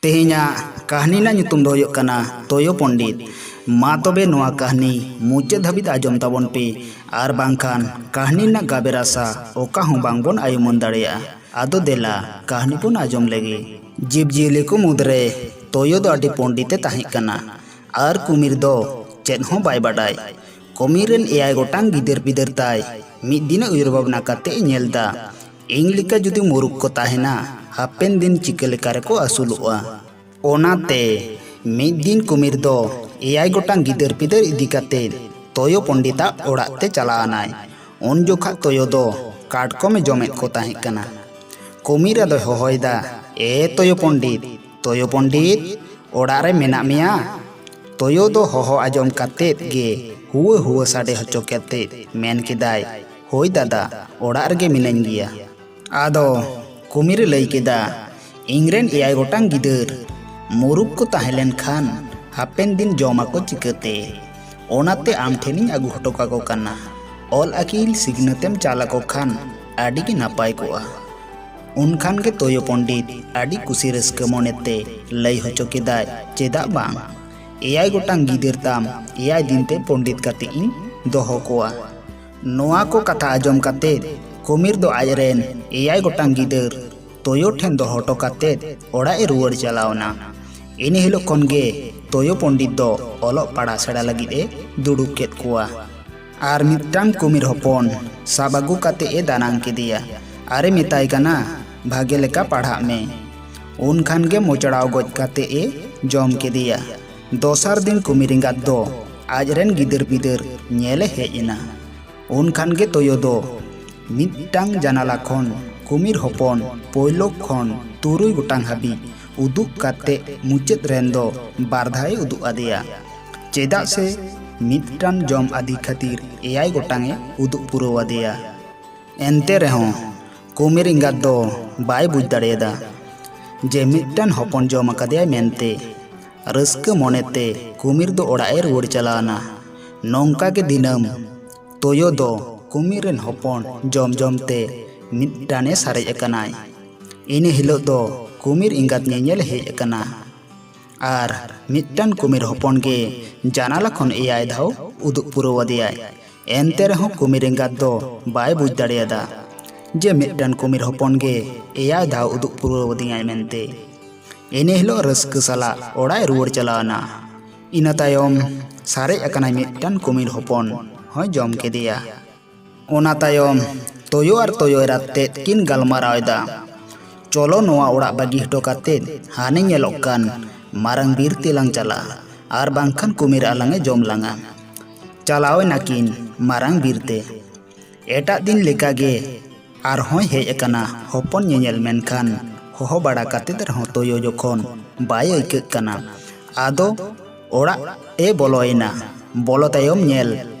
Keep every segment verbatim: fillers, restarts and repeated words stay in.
ᱛᱮᱦᱮᱧᱟᱜ ᱠᱟᱹᱦᱱᱤ ᱨᱮᱱᱟᱜ ᱧᱩᱛᱩᱢ ᱫᱚ ᱦᱩᱭᱩᱜ ᱠᱟᱱᱟ ᱛᱚᱭᱚ ᱯᱚᱱᱰᱤᱛ᱾ ᱢᱟ ᱛᱚᱵᱮ ᱱᱚᱣᱟ ᱠᱟᱹᱦᱱᱤ ᱢᱩᱪᱟᱹᱫ ᱫᱷᱟᱹᱵᱤᱡ ᱟᱸᱡᱚᱢ ᱛᱟᱵᱚᱱ ᱯᱮ, ᱟᱨ ᱵᱟᱝᱠᱷᱟᱱ ᱠᱟᱹᱦᱱᱤ ᱨᱮᱱᱟᱜ ᱜᱟᱵᱮ ᱨᱟᱥᱟ ᱚᱠᱟ ᱦᱚᱸ ᱵᱟᱝᱵᱚᱱ ᱟᱭᱩᱢᱟᱹᱱ ᱫᱟᱲᱮᱭᱟᱜᱼᱟ᱾ ᱟᱫᱚ ᱫᱮᱞᱟ ᱠᱟᱹᱦᱱᱤ ᱵᱚᱱ ᱟᱸᱡᱚᱢ ᱞᱮᱜᱮ᱾ ᱡᱤᱵᱽᱼᱡᱤᱭᱟᱹᱞᱤ ᱠᱚ ᱢᱩᱫᱽᱨᱮ ᱛᱚᱭᱚ ᱫᱚ ᱟᱹᱰᱤ ᱯᱚᱱᱰᱤᱛ ᱮ ᱛᱟᱦᱮᱸ ᱠᱟᱱᱟ, ᱟᱨ ᱠᱩᱢᱤᱨ ᱫᱚ ᱪᱮᱫ ᱦᱚᱸ ᱵᱟᱭ ᱵᱟᱰᱟᱭ᱾ ᱠᱩᱢᱤᱨ ᱨᱮᱱ ᱮᱭᱟᱭ ᱜᱚᱴᱟᱝ ᱜᱤᱫᱟᱹᱨ ᱯᱤᱫᱟᱹᱨ ᱛᱟᱭ᱾ ᱢᱤᱫ ᱫᱤᱱ ᱮ ᱩᱭᱦᱟᱹᱨ ᱵᱷᱟᱵᱽᱱᱟ ᱠᱟᱛᱮ ᱮ ᱧᱮᱞ ᱫᱟ, ᱤᱧ ᱞᱮᱠᱟ ᱡᱩᱫᱤ ᱢᱩᱨᱩᱠ ᱠᱚ ᱛᱟᱦᱮᱱᱟ, ᱦᱟᱯᱮᱱ ᱫᱤᱱ ᱪᱤᱠᱟᱹ ᱞᱮᱠᱟ ᱨᱮᱠᱚ ᱟᱹᱥᱩᱞᱚᱜᱼᱟ᱾ ᱚᱱᱟᱛᱮ ᱢᱤᱫ ᱫᱤᱱ ᱠᱩᱢᱤᱨ ᱫᱚ ᱮᱭᱟᱭ ᱜᱚᱴᱟᱝ ᱜᱤᱫᱟᱹᱨ ᱯᱤᱫᱟᱹᱨ ᱤᱫᱤ ᱠᱟᱛᱮ ᱛᱚᱭᱚ ᱯᱚᱱᱰᱤᱛᱟᱜ ᱚᱲᱟᱜ ᱛᱮ ᱪᱟᱞᱟᱣ ᱮᱱᱟᱭ᱾ ᱩᱱ ᱡᱚᱠᱷᱟᱜ ᱛᱚᱭᱚ ᱫᱚ ᱠᱟᱴᱠᱚᱢᱮ ᱡᱚᱢᱮᱫ ᱠᱚ ᱛᱟᱦᱮᱸ ᱠᱟᱱᱟ᱾ ᱠᱩᱢᱤᱨ ᱟᱫᱚᱭ ᱦᱚᱦᱚᱭᱮᱫᱟ, "ᱮ ᱛᱚᱭᱚ ᱯᱚᱱᱰᱤᱛ, ᱛᱚᱭᱚ ᱯᱚᱱᱰᱤᱛ, ᱚᱲᱟᱜ ᱨᱮ ᱢᱮᱱᱟᱜ ᱢᱮᱭᱟ?" ᱛᱚᱭᱚ ᱫᱚ ᱦᱚᱦᱚ ᱟᱸᱡᱚᱢ ᱠᱟᱛᱮᱫ ᱜᱮ ᱦᱩᱣᱟᱹ ᱦᱩᱣᱟᱹ ᱥᱟᱰᱮ ᱦᱚᱪᱚ ᱠᱟᱛᱮᱫ ᱢᱮᱱ ᱠᱮᱫᱟᱭ, "ᱦᱳᱭ ᱫᱟᱫᱟ, ᱚᱲᱟᱜ ᱨᱮᱜᱮ ᱢᱤᱱᱟᱹᱧ ᱜᱮᱭᱟ᱾" ᱟᱫᱚ ᱠᱩᱢᱤᱨᱮ ᱞᱟᱹᱭ ᱠᱮᱫᱟ, "ᱤᱧᱨᱮᱱ ᱮᱭᱟᱭ ᱜᱚᱴᱟᱝ ᱜᱤᱫᱟᱹᱨ ᱢᱩᱨᱩᱠ ᱠᱚ ᱛᱟᱦᱮᱸ ᱞᱮᱱᱠᱷᱟᱱ ᱦᱟᱯᱮᱱ ᱫᱤᱱ ᱡᱚᱢᱟᱠᱚ ᱪᱤᱠᱟᱹᱛᱮ? ᱚᱱᱟᱛᱮ ᱟᱢ ᱴᱷᱮᱱᱤᱧ ᱟᱹᱜᱩ ᱦᱚᱴᱚ ᱠᱟᱠᱚ ᱠᱟᱱᱟ᱾ ᱚᱞ ᱟᱹᱠᱤᱞ ᱥᱤᱠᱷᱱᱟᱹᱛᱮᱢ ᱪᱟᱞ ᱟᱠᱚ ᱠᱷᱟᱱ ᱟᱹᱰᱤ ᱜᱮ ᱱᱟᱯᱟᱭ ᱠᱚᱜᱼᱟ᱾" ᱩᱱᱠᱷᱟᱱ ᱜᱮ ᱛᱚᱭᱚ ᱯᱚᱱᱰᱤᱛ ᱟᱹᱰᱤ ᱠᱩᱥᱤ ᱨᱟᱹᱥᱠᱟᱹ ᱢᱚᱱᱮᱛᱮ ᱞᱟᱹᱭ ᱦᱚᱪᱚ ᱠᱮᱫᱟᱭ, "ᱪᱮᱫᱟᱜ ᱵᱟᱝ? ᱮᱭᱟᱭ ᱜᱚᱴᱟᱝ ᱜᱤᱫᱟᱹᱨ ᱛᱟᱢ ᱮᱭᱟᱭ ᱫᱤᱱ ᱛᱮ ᱯᱚᱱᱰᱤᱛ ᱠᱟᱛᱮ ᱤᱧ ᱫᱚᱦᱚ ᱠᱚᱣᱟ᱾" ᱱᱚᱣᱟ ᱠᱚ ᱠᱟᱛᱷᱟ ᱟᱸᱡᱚᱢ ᱠᱟᱛᱮ ᱠᱩᱢᱤᱨ ᱫᱚ ᱟᱡᱨᱮᱱ ᱮᱭᱟᱭ ᱜᱚᱴᱟᱝ ᱜᱤᱫᱟᱹᱨ ᱛᱚᱭᱚ ᱴᱷᱮᱱ ᱫᱚᱦᱚ ᱦᱚᱴᱚ ᱠᱟᱛᱮ ᱚᱲᱟᱜ ᱮ ᱨᱩᱣᱟᱹᱲ ᱪᱟᱞᱟᱣ ᱮᱱᱟ᱾ ᱤᱱᱟᱹ ᱦᱤᱞᱳᱜ ᱠᱷᱚᱱ ᱜᱮ ᱛᱚᱭᱚ ᱯᱚᱱᱰᱤᱛ ᱫᱚ ᱚᱞᱚᱜ ᱯᱟᱲᱦᱟᱜ ᱥᱮᱬᱟ ᱞᱟᱹᱜᱤᱫ ᱮ ᱫᱩᱲᱩᱵ ᱠᱮᱫ ᱠᱚᱣᱟ᱾ ᱟᱨ ᱢᱤᱫᱴᱟᱝ ᱠᱩᱢᱤᱨ ᱦᱚᱯᱚᱱ ᱥᱟᱵ ᱟᱹᱜᱩ ᱠᱟᱛᱮ ᱮ ᱫᱟᱱᱟᱝ ᱠᱮᱫᱮᱭᱟ ᱟᱨ ᱮ ᱢᱮᱛᱟᱭ ᱠᱟᱱᱟ, "ᱵᱷᱟᱜᱮ ᱞᱮᱠᱟ ᱯᱟᱲᱦᱟᱜ ᱢᱮ᱾" ᱩᱱᱠᱷᱟᱱ ᱜᱮ ᱢᱚᱪᱲᱟᱣ ᱜᱚᱡ ᱠᱟᱛᱮ ᱮ ᱡᱚᱢ ᱠᱮᱫᱮᱭᱟ᱾ ᱫᱚᱥᱟᱨ ᱫᱤᱱ ᱠᱩᱢᱤᱨ ᱮᱸᱜᱟᱛ ᱫᱚ ᱟᱡᱨᱮᱱ ᱜᱤᱫᱟᱹᱨ ᱯᱤᱫᱟᱹᱨ ᱧᱮᱞᱮ ᱦᱮᱡ ᱮᱱᱟ᱾ ᱩᱱᱠᱷᱟᱱ ᱜᱮ ᱛᱚᱭᱚ ᱫᱚ ᱢᱤᱫᱴᱟᱝ ᱡᱟᱱᱟᱞᱟ ᱠᱷᱚᱱ ᱠᱩᱢᱤᱨ ᱦᱚᱯᱚᱱ ᱯᱳᱭᱞᱳ ᱠᱷᱚᱱ ᱛᱩᱨᱩᱭ ᱜᱚᱴᱟᱝ ᱦᱟᱹᱵᱤᱡ ᱩᱫᱩᱜ ᱠᱟᱛᱮ ᱢᱩᱪᱟᱹᱫ ᱨᱮᱱ ᱫᱚ ᱵᱟᱨ ᱫᱷᱟᱣ ᱮ ᱩᱫᱩᱜ ᱟᱫᱮᱭᱟ᱾ ᱪᱮᱫᱟᱜ ᱥᱮ ᱢᱤᱫᱴᱟᱝ ᱡᱚᱢ ᱟᱫᱤ ᱠᱷᱟᱹᱛᱤᱨ ᱮᱭᱟᱭ ᱜᱚᱴᱟᱝ ᱮ ᱩᱫᱩᱜ ᱯᱩᱨᱟᱹᱣ ᱟᱫᱮᱭᱟ᱾ ᱮᱱᱛᱮ ᱨᱮᱦᱚᱸ ᱠᱩᱢᱤᱨ ᱮᱸᱜᱟᱛ ᱫᱚ ᱵᱟᱭ ᱵᱩᱡᱽ ᱫᱟᱲᱮᱭᱟᱫᱟ ᱡᱮ ᱢᱤᱫᱴᱟᱝ ᱦᱚᱯᱚᱱ ᱡᱚᱢ ᱟᱠᱟᱫᱮᱭᱟᱭ ᱢᱮᱱᱛᱮ᱾ ᱨᱟᱹᱥᱠᱟᱹ ᱢᱚᱱᱮᱛᱮ ᱠᱩᱢᱤᱨ ᱫᱚ ᱚᱲᱟᱜ ᱮ ᱨᱩᱣᱟᱹᱲ ᱪᱟᱞᱟᱣ ᱮᱱᱟ᱾ ᱱᱚᱝᱠᱟ ᱜᱮ ᱫᱤᱱᱟᱹᱢ ᱛᱚᱭᱚ ᱫᱚ ᱠᱩᱢᱤᱨ ᱨᱮᱱ ᱦᱚᱯᱚᱱ ᱡᱚᱢ ᱡᱚᱢ ᱛᱮ ᱢᱤᱫᱴᱟᱝ ᱮ ᱥᱟᱨᱮᱡ ᱟᱠᱟᱱᱟᱭ᱾ ᱤᱱᱟᱹ ᱦᱤᱞᱳᱜ ᱫᱚ ᱠᱩᱢᱤᱨ ᱮᱸᱜᱟᱛ ᱧᱮᱧᱮᱞ ᱦᱮᱡ ᱟᱠᱟᱱᱟ᱾ ᱟᱨ ᱢᱤᱫᱴᱟᱝ ᱠᱩᱢᱤᱨ ᱦᱚᱯᱚᱱ ᱜᱮ ᱡᱟᱱᱟᱞᱟ ᱠᱷᱚᱱ ᱮᱭᱟᱭ ᱫᱷᱟᱣ ᱩᱫᱩᱜ ᱯᱩᱨᱟᱹᱣ ᱟᱫᱮᱭᱟᱭ᱾ ᱮᱱᱛᱮ ᱨᱮᱦᱚᱸ ᱠᱩᱢᱤᱨ ᱮᱸᱜᱟᱛ ᱫᱚ ᱵᱟᱭ ᱵᱩᱡᱽ ᱫᱟᱲᱮᱭᱟᱫᱟ ᱡᱮ ᱢᱤᱫᱴᱟᱝ ᱠᱩᱢᱤᱨ ᱦᱚᱯᱚᱱ ᱜᱮ ᱮᱭᱟᱭ ᱫᱷᱟᱣ ᱩᱫᱩᱜ ᱯᱩᱨᱟᱹᱣ ᱟᱫᱤᱧᱟᱭ ᱢᱮᱱᱛᱮ᱾ ᱤᱱᱟᱹ ᱦᱤᱞᱳᱜ ᱨᱟᱹᱥᱠᱟᱹ ᱥᱟᱞᱟᱜ ᱚᱲᱟᱜ ᱮ ᱨᱩᱣᱟᱹᱲ ᱪᱟᱞᱟᱣ ᱮᱱᱟ᱾ ᱤᱱᱟᱹ ᱛᱟᱭᱚᱢ ᱥᱟᱨᱮᱡ ᱟᱠᱟᱱᱟᱭ ᱢᱤᱫᱴᱟᱝ ᱠᱩᱢᱤᱨ ᱦᱚᱯᱚᱱ ᱦᱚᱸᱭ ᱡᱚᱢ ᱠᱮᱫᱮᱭᱟ᱾ ᱚᱱᱟ ᱛᱟᱭᱚᱢ ᱛᱳᱭᱳ ᱟᱨ ᱛᱳᱭᱳ ᱮᱨᱟ ᱛᱮᱫ ᱠᱤᱱ ᱜᱟᱞᱢᱟᱨᱟᱣ ᱮᱫᱟ, "ᱪᱚᱞᱚ, ᱱᱚᱣᱟ ᱚᱲᱟᱜ ᱵᱟᱹᱜᱤ ᱦᱚᱴᱚ ᱠᱟᱛᱮᱫ ᱦᱟᱱᱮ ᱧᱮᱞᱚᱜ ᱠᱟᱱ ᱢᱟᱨᱟᱝ ᱵᱤᱨ ᱛᱮᱞᱟᱝ ᱪᱟᱞᱟᱜᱼᱟ, ᱟᱨ ᱵᱟᱝᱠᱷᱟᱱ ᱠᱩᱢᱤᱨ ᱟᱞᱟᱝ ᱮ ᱡᱚᱢ ᱞᱟᱝᱟ᱾" ᱪᱟᱞᱟᱣ ᱮᱱᱟᱠᱤᱱ ᱢᱟᱨᱟᱝ ᱵᱤᱨ ᱛᱮ᱾ ᱮᱴᱟᱜ ᱫᱤᱱ ᱞᱮᱠᱟᱜᱮ ᱟᱨᱦᱚᱸᱭ ᱦᱮᱡ ᱟᱠᱟᱱᱟ ᱦᱚᱯᱚᱱ ᱧᱮᱧᱮᱞ, ᱢᱮᱱᱠᱷᱟᱱ ᱦᱚᱦᱚ ᱵᱟᱲᱟ ᱠᱟᱛᱮᱫ ᱨᱮᱦᱚᱸ ᱛᱳᱭᱳ ᱡᱚᱠᱷᱚᱱ ᱵᱟᱭ ᱟᱹᱭᱠᱟᱹᱜ ᱠᱟᱱᱟ, ᱟᱫᱚ ᱚᱲᱟᱜ ᱮ ᱵᱚᱞᱚᱭᱮᱱᱟ᱾ ᱵᱚᱞᱚ ᱛᱟᱭᱚᱢ ᱧᱮᱞ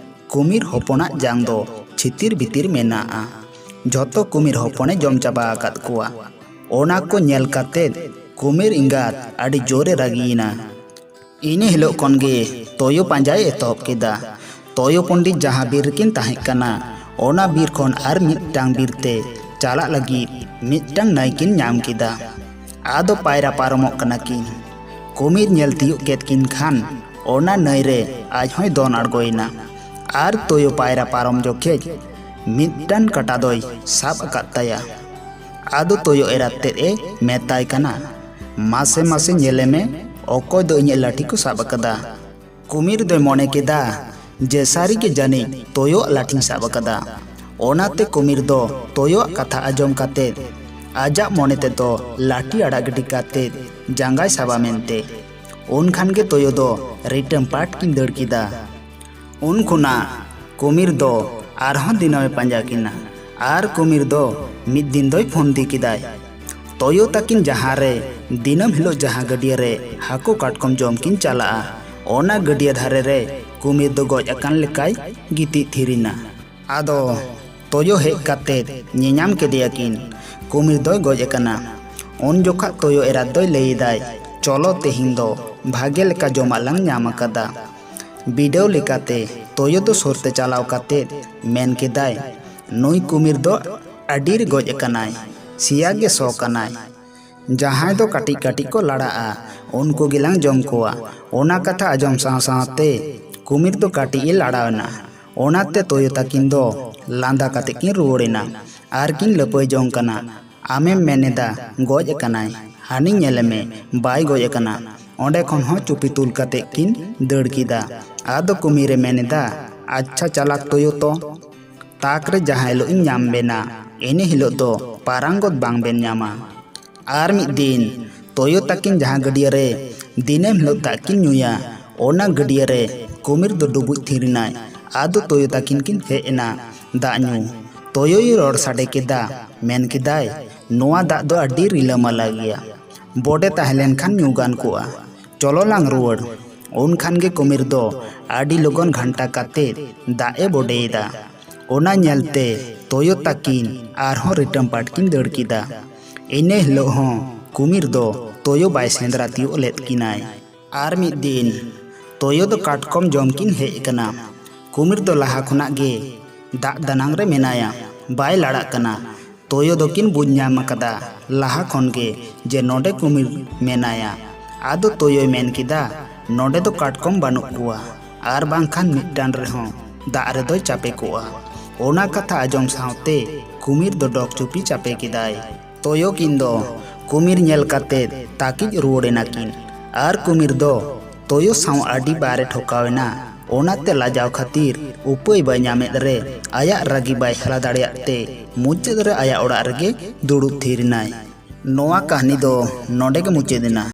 ᱠᱩᱢᱤᱨ ᱦᱚᱯᱚᱱᱟᱜ ᱡᱟᱝ ᱫᱚ ᱪᱷᱤᱛᱤᱨ ᱵᱷᱤᱛᱤᱨ ᱢᱮᱱᱟᱜᱼᱟ᱾ ᱡᱷᱚᱛᱚ ᱠᱩᱢᱤᱨ ᱦᱚᱯᱚᱱᱮ ᱡᱚᱢ ᱪᱟᱵᱟ ᱟᱠᱟᱫ ᱠᱚᱣᱟ᱾ ᱚᱱᱟ ᱠᱚ ᱧᱮᱞ ᱠᱟᱛᱮᱫ ᱠᱩᱢᱤᱨ ᱮᱸᱜᱟᱛ ᱟᱹᱰᱤ ᱡᱳᱨᱮ ᱨᱟᱹᱜᱤᱭᱮᱱᱟ᱾ ᱤᱱᱟᱹ ᱦᱤᱞᱳᱜ ᱠᱷᱚᱱ ᱜᱮ ᱛᱳᱭᱳ ᱯᱟᱸᱡᱟᱭ ᱮᱛᱚᱦᱚᱵ ᱠᱮᱫᱟ᱾ ᱛᱳᱭᱳ ᱯᱚᱱᱰᱤᱛ ᱡᱟᱦᱟᱸ ᱵᱤᱨ ᱨᱮᱠᱤᱱ ᱛᱟᱦᱮᱸ ᱠᱟᱱᱟ, ᱚᱱᱟ ᱵᱤᱨ ᱠᱷᱚᱱ ᱟᱨ ᱢᱤᱫᱴᱟᱝ ᱵᱤᱨ ᱛᱮ ᱪᱟᱞᱟᱜ ᱞᱟᱹᱜᱤᱫ ᱢᱤᱫᱴᱟᱝ ᱱᱟᱹᱭ ᱠᱤᱱ ᱧᱟᱢ ᱠᱮᱫᱟ᱾ ᱟᱫᱚ ᱯᱟᱭᱨᱟ ᱯᱟᱨᱚᱢᱚᱜ ᱠᱟᱱᱟ ᱠᱤᱱ᱾ ᱠᱩᱢᱤᱨ ᱧᱮᱞ ᱛᱤᱭᱳᱜ ᱠᱮᱫ ᱠᱤᱱ ᱠᱷᱟᱱ ᱚᱱᱟ ᱱᱟᱹᱭ ᱨᱮ ᱟᱡ ᱦᱚᱸᱭ ᱫᱚᱱ ᱟᱬᱜᱚᱭᱮᱱᱟ᱾ ᱟᱨ ᱛᱳᱭᱳ ᱯᱟᱭᱨᱟ ᱯᱟᱨᱚᱢ ᱡᱚᱠᱷᱮᱡ ᱢᱤᱫᱴᱟᱝ ᱠᱟᱴᱟ ᱫᱚᱭ ᱥᱟᱵ ᱟᱠᱟᱫ ᱛᱟᱭᱟ᱾ ᱟᱫᱚ ᱛᱳᱭᱳ ᱮᱨᱟ ᱛᱮᱫ ᱮ ᱢᱮᱛᱟᱭ ᱠᱟᱱᱟ, "ᱢᱟᱥᱮ ᱢᱟᱥᱮ ᱧᱮᱞᱮ ᱢᱮ, ᱚᱠᱚᱭ ᱫᱚ ᱤᱧᱟᱹᱜ ᱞᱟᱹᱴᱷᱤ ᱠᱚ ᱥᱟᱵ ᱟᱠᱟᱫᱟ?" ᱠᱩᱢᱤᱨ ᱫᱚᱭ ᱢᱚᱱᱮ ᱠᱮᱫᱟ ᱡᱮ ᱥᱟᱹᱨᱤ ᱜᱮ ᱡᱟᱹᱱᱤᱡ ᱛᱳᱭᱳᱣᱟᱜ ᱞᱟᱹᱴᱷᱤᱧ ᱥᱟᱵ ᱟᱠᱟᱫᱟ᱾ ᱚᱱᱟᱛᱮ ᱠᱩᱢᱤᱨ ᱫᱚ ᱛᱳᱭᱳᱣᱟᱜ ᱠᱟᱛᱷᱟ ᱟᱸᱡᱚᱢ ᱠᱟᱛᱮ ᱟᱡᱟᱜ ᱢᱚᱱᱮ ᱛᱮᱫᱚ ᱞᱟᱹᱴᱷᱤ ᱟᱲᱟᱜ ᱜᱤᱰᱤ ᱠᱟᱛᱮ ᱡᱟᱸᱜᱟᱭ ᱥᱟᱵᱟ ᱢᱮᱱᱛᱮ᱾ ᱩᱱ ᱠᱷᱟᱱ ᱜᱮ ᱛᱳᱭᱳ ᱫᱚ ᱨᱤᱴᱟᱹᱢ ᱯᱟᱴ ᱠᱤᱱ ᱫᱟᱹᱲ ᱠᱮᱫᱟ᱾ ᱩᱱ ᱠᱷᱚᱱᱟᱜ ᱠᱩᱢᱤᱨ ᱫᱚ ᱟᱨᱦᱚᱸ ᱫᱤᱱᱟᱹᱢᱮ ᱯᱟᱸᱡᱟ ᱠᱤᱱᱟ᱾ ᱟᱨ ᱠᱩᱢᱤᱨ ᱫᱚ ᱢᱤᱫ ᱫᱤᱱ ᱫᱚᱭ ᱯᱷᱳᱱ ᱤᱫᱤ ᱠᱮᱫᱟᱭ᱾ ᱛᱳᱭᱳ ᱛᱟᱹᱠᱤᱱ ᱡᱟᱦᱟᱸ ᱨᱮ ᱫᱤᱱᱟᱹᱢ ᱦᱤᱞᱳᱜ ᱡᱟᱦᱟᱸ ᱜᱟᱹᱰᱭᱟᱹ ᱨᱮ ᱦᱟᱹᱠᱩ ᱠᱟᱴᱠᱚᱢ ᱡᱚᱢ ᱠᱤᱱ ᱪᱟᱞᱟᱜᱼᱟ, ᱚᱱᱟ ᱜᱟᱹᱰᱭᱟᱹ ᱫᱷᱟᱨᱮ ᱨᱮ ᱠᱩᱢᱤᱨ ᱫᱚ ᱜᱚᱡ ᱟᱠᱟᱱ ᱞᱮᱠᱟᱭ ᱜᱤᱛᱤᱡ ᱛᱷᱤᱨ ᱮᱱᱟ᱾ ᱟᱫᱚ ᱛᱳᱭᱳ ᱦᱮᱡ ᱠᱟᱛᱮ ᱧᱮᱧᱟᱢ ᱠᱮᱫᱮᱭᱟᱠᱤᱱ, ᱠᱩᱢᱤᱨ ᱫᱚᱭ ᱜᱚᱡ ᱟᱠᱟᱱᱟ᱾ ᱩᱱ ᱡᱚᱠᱷᱟᱜ ᱛᱳᱭᱳ ᱮᱨᱟ ᱫᱚᱭ ᱞᱟᱹᱭ ᱮᱫᱟᱭ, "ᱪᱚᱞᱚ, ᱛᱮᱦᱮᱧ ᱫᱚ ᱵᱷᱟᱜᱮ ᱞᱮᱠᱟ ᱡᱚᱢᱟᱜ ᱞᱟᱝ ᱧᱟᱢ ᱟᱠᱟᱫᱟ᱾" ᱵᱤᱰᱟᱹᱣ ᱞᱮᱠᱟᱛᱮ ᱛᱳᱭᱳ ᱫᱚ ᱥᱩᱨ ᱛᱮ ᱪᱟᱞᱟᱣ ᱠᱟᱛᱮ ᱢᱮᱱ ᱠᱮᱫᱟᱭ, "ᱱᱩᱭ ᱠᱩᱢᱤᱨ ᱫᱚ ᱟᱹᱰᱤ ᱨᱮ ᱜᱚᱡ ᱟᱠᱟᱱᱟᱭ, ᱥᱮᱭᱟ ᱜᱮ ᱥᱚ ᱠᱟᱱᱟᱭ᱾ ᱡᱟᱦᱟᱸᱭ ᱫᱚ ᱠᱟᱹᱴᱤᱡ ᱠᱟᱹᱴᱤᱡ ᱠᱚ ᱞᱟᱲᱟᱜᱼᱟ, ᱩᱱᱠᱩ ᱜᱮᱞᱟᱝ ᱡᱚᱢ ᱠᱚᱣᱟ᱾ ᱚᱱᱟ ᱠᱟᱛᱷᱟ ᱟᱸᱡᱚᱢ ᱥᱟᱶ ᱥᱟᱶᱛᱮ ᱠᱩᱢᱤᱨ ᱫᱚ ᱠᱟᱹᱴᱤᱡ ᱮ ᱞᱟᱲᱟᱣ ᱮᱱᱟ᱾ ᱚᱱᱟᱛᱮ ᱛᱳᱭᱳ ᱛᱟᱹᱠᱤᱱ ᱫᱚ ᱞᱟᱸᱫᱟ ᱠᱟᱛᱮ ᱠᱤᱱ ᱨᱩᱣᱟᱹᱲ ᱮᱱᱟ ᱟᱨ ᱠᱤᱱ ᱞᱟᱹᱯᱟᱹᱭ ᱡᱚᱝ ᱠᱟᱱᱟ᱾ "ᱟᱢᱮᱢ ᱢᱮᱱ ᱮᱫᱟ ᱜᱚᱡ ᱟᱠᱟᱱᱟᱭ, ᱦᱟᱹᱱᱤ ᱧᱮᱞᱮ ᱢᱮ, ᱵᱟᱭ ᱜᱚᱡ ᱟᱠᱟᱱᱟ᱾" ᱚᱸᱰᱮ ᱠᱷᱚᱱ ᱦᱚᱸ ᱪᱩᱯᱤ ᱛᱩᱞ ᱠᱟᱛᱮ ᱠᱤᱱ ᱫᱟᱹᱲ ᱠᱮᱫᱟ᱾ ᱟᱫᱚ ᱠᱩᱢᱤᱨᱮ ᱢᱮᱱ ᱮᱫᱟ, "ᱟᱪᱪᱷᱟ ᱪᱟᱞᱟᱠ ᱛᱳᱭᱳ ᱛᱚ, ᱛᱟᱠ ᱨᱮ ᱡᱟᱦᱟᱸ ᱦᱤᱞᱳᱜ ᱤᱧ ᱧᱟᱢ ᱵᱮᱱᱟ, ᱤᱱᱟᱹ ᱦᱤᱞᱳᱜ ᱫᱚ ᱯᱟᱨᱟᱝᱜᱚᱛ ᱵᱟᱝ ᱵᱮᱱ ᱧᱟᱢᱟ᱾" ᱟᱨ ᱢᱤᱫ ᱫᱤᱱ ᱛᱳᱭᱳ ᱛᱟᱹᱠᱤᱱ ᱡᱟᱦᱟᱸ ᱜᱟᱹᱰᱭᱟᱹ ᱨᱮ ᱫᱤᱱᱟᱹᱢ ᱦᱤᱞᱳᱜ ᱫᱟᱜ ᱠᱤᱱ ᱧᱩᱭᱟ, ᱚᱱᱟ ᱜᱟᱹᱰᱭᱟᱹ ᱨᱮ ᱠᱩᱢᱤᱨ ᱫᱚ ᱰᱩᱵᱩᱡ ᱛᱷᱤᱨ ᱮᱱᱟᱭ᱾ ᱟᱫᱚ ᱛᱳᱭᱳ ᱛᱟᱹᱠᱤᱱ ᱠᱤᱱ ᱦᱮᱡ ᱮᱱᱟ ᱫᱟᱜ ᱧᱩ᱾ ᱛᱳᱭᱳᱭ ᱨᱚᱲ ᱥᱟᱰᱮ ᱠᱮᱫᱟ, ᱢᱮᱱ ᱠᱮᱫᱟᱭ, "ᱱᱚᱣᱟ ᱫᱟᱜ ᱫᱚ ᱟᱹᱰᱤ ᱨᱤᱞᱟᱹᱢᱟᱞᱟ ᱜᱮᱭᱟ, ᱵᱚᱰᱮ ᱛᱟᱦᱮᱸ ᱞᱮᱱᱠᱷᱟᱱ ᱧᱩ ᱜᱟᱱ ᱠᱚᱜᱼᱟ᱾ ᱪᱚᱞᱚ ᱞᱟᱝ ᱨᱩᱣᱟᱹᱲ᱾" ᱩᱱ ᱠᱷᱟᱱ ᱜᱮ ᱠᱩᱢᱤᱨ ᱫᱚ ᱟᱹᱰᱤ ᱞᱚᱜᱚᱱ ᱜᱷᱟᱱᱴᱟ ᱠᱟᱛᱮ ᱫᱟᱜ ᱮ ᱵᱚᱰᱮᱭᱮᱫᱟ᱾ ᱚᱱᱟ ᱧᱮᱞᱛᱮ ᱛᱳᱭᱳ ᱛᱟᱹᱠᱤᱱ ᱟᱨᱦᱚᱸ ᱨᱤᱴᱟᱹᱢ ᱯᱟᱴ ᱠᱤᱱ ᱫᱟᱹᱲ ᱠᱮᱫᱟ᱾ ᱤᱱᱟᱹ ᱦᱤᱞᱳᱜ ᱦᱚᱸ ᱠᱩᱢᱤᱨ ᱫᱚ ᱛᱳᱭᱳ ᱵᱟᱭ ᱥᱮᱸᱫᱽᱨᱟ ᱛᱤᱭᱳᱜ ᱞᱮᱫ ᱠᱤᱱᱟᱭ᱾ ᱟᱨ ᱢᱤᱫ ᱫᱤᱱ ᱛᱳᱭᱳ ᱫᱚ ᱠᱟᱴᱠᱚᱢ ᱡᱚᱢ ᱠᱤᱱ ᱦᱮᱡ ᱟᱠᱟᱱᱟ᱾ ᱠᱩᱢᱤᱨ ᱫᱚ ᱞᱟᱦᱟ ᱠᱷᱚᱱᱟᱜ ᱜᱮ ᱫᱟᱜ ᱫᱟᱱᱟᱝ ᱨᱮ ᱢᱮᱱᱟᱭᱟ, ᱵᱟᱭ ᱞᱟᱲᱟᱜ ᱠᱟᱱᱟ᱾ ᱛᱳᱭᱳ ᱫᱚᱠᱤᱱ ᱵᱩᱡᱽ ᱧᱟᱢ ᱟᱠᱟᱫᱟ ᱞᱟᱦᱟ ᱠᱷᱚᱱ ᱜᱮ ᱡᱮ ᱱᱚᱰᱮ ᱠᱩᱢᱤᱨ ᱢᱮᱱᱟᱭᱟ᱾ ᱟᱫᱚ ᱛᱳᱭᱳᱭ ᱢᱮᱱ ᱠᱮᱫᱟ, "ᱱᱚᱰᱮ ᱫᱚ ᱠᱟᱴᱠᱚᱢ ᱵᱟᱹᱱᱩᱜ ᱠᱚᱣᱟ, ᱟᱨ ᱵᱟᱝᱠᱷᱟᱱ ᱢᱤᱫᱴᱟᱝ ᱨᱮᱦᱚᱸ ᱫᱟᱜ ᱨᱮᱫᱚᱭ ᱪᱟᱯᱮ ᱠᱚᱜᱼᱟ᱾" ᱚᱱᱟ ᱠᱟᱛᱷᱟ ᱟᱸᱡᱚᱢ ᱥᱟᱶᱛᱮ ᱠᱩᱢᱤᱨ ᱫᱚ ᱰᱚᱠ ᱪᱩᱯᱤ ᱪᱟᱯᱮ ᱠᱮᱫᱟᱭ᱾ ᱛᱳᱭᱳ ᱠᱤᱱ ᱫᱚ ᱠᱩᱢᱤᱨ ᱧᱮᱞ ᱠᱟᱛᱮ ᱛᱟᱹᱠᱤᱡ ᱨᱩᱣᱟᱹᱲ ᱮᱱᱟ ᱠᱤᱱ᱾ ᱟᱨ ᱠᱩᱢᱤᱨ ᱫᱚ ᱛᱳᱭᱳ ᱥᱟᱶ ᱟᱹᱰᱤ ᱵᱟᱨ ᱮ ᱴᱷᱚᱠᱟᱣ ᱮᱱᱟ᱾ ᱚᱱᱟᱛᱮ ᱞᱟᱡᱟᱣ ᱠᱷᱟᱹᱛᱤᱨ ᱩᱯᱟᱹᱭ ᱵᱟᱭ ᱧᱟᱢᱮᱫ ᱨᱮ ᱟᱭᱟᱜ ᱨᱟᱹᱜᱤ ᱵᱟᱭ ᱦᱮᱞᱟ ᱫᱟᱲᱮᱭᱟᱜ ᱛᱮ ᱢᱩᱪᱟᱹᱫ ᱨᱮ ᱟᱭᱟᱜ ᱚᱲᱟᱜ ᱨᱮᱜᱮ ᱫᱩᱲᱩᱵ ᱛᱷᱤᱨ ᱮᱱᱟᱭ᱾ ᱱᱚᱣᱟ ᱠᱟᱹᱦᱱᱤ ᱫᱚ ᱱᱚᱰᱮ ᱜᱮ ᱢᱩᱪᱟᱹᱫ ᱮᱱᱟ᱾